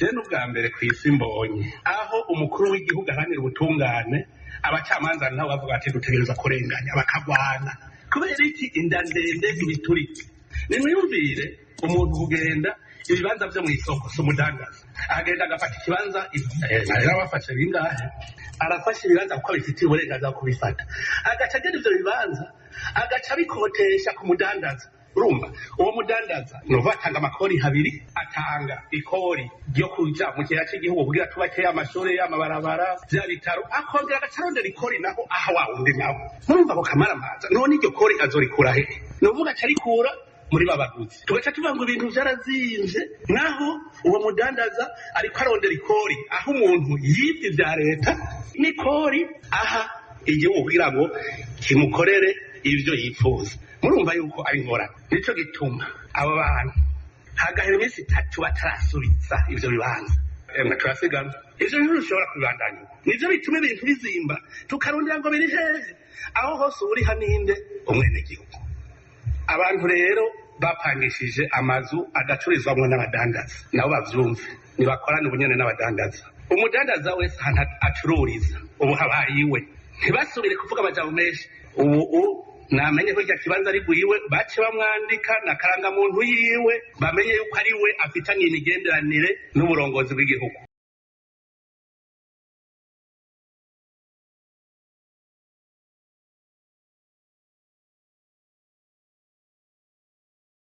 Je n'ubwa mbere ku isi mbonye aho umukuru w'igihugu aharanira ubutungane, abacamanza nabo bavuga ati dutegereza kurenganya, bakagwana. Kubera iki? Inda ndende ibiturike. Nimwiyumvire umuntu kugenda ibibanza vyo mw'isoko, si umudandaza, agenda agafata ikibanza, yarabafashe bingahe, arafashe ibibanza kuko abifitiye uburenganzira bwo kubifata, agaca agena ivyo bibanza, agaca abikotesha ku mudandaza. Urumva uwo mudandaza nuva atanga amakori habiri: atanga ikori ryo kuja mu kigega c'igihugu kugira tubake amashuri, amabarabara, vya bitaro, akongera agaca arondera ikori naho aha wa wundi nawe. Murumva ako kamaramaza. None iryo kori azorikura hehe? Nuvuga aca arikura muri babaguzi, tugaca tuvuga ngo ibintu vyarazimvye, naho uwo mudandaza ariko arondera ikori aho umuntu yibye ivya leta, n'ikori aha igihugu kugira ngo kimukorere ivyo yifuza. Murumva yuko ari ingorane. Nico gituma abo bantu hagahera iminsi 3 batarasubiza ivyo bibanza, emwe turasigana. Ivyo bintu bishobora kubibandanya, nivyo bituma ibintu bizimba, tukarondera ngo biri hehe. Aho hose uriha ninde? Umwenegihugu. Abantu rero bapangishije amazu adacururizwamwo n'abadandaza, nabo bavyumve, nibakorane ubunyene n'abadandaza. Umudandaza wese ahantu acururiza ubu habaye iwe, ntibasubire kuvuga amajambo menshi. Ubu namenye ko irya kibanza ari gwiwe, bace bamwandika na karangamuntu yiwe, bamenye yuko ari we afitanye imigenderanire n'uburongozi bw'igihugu.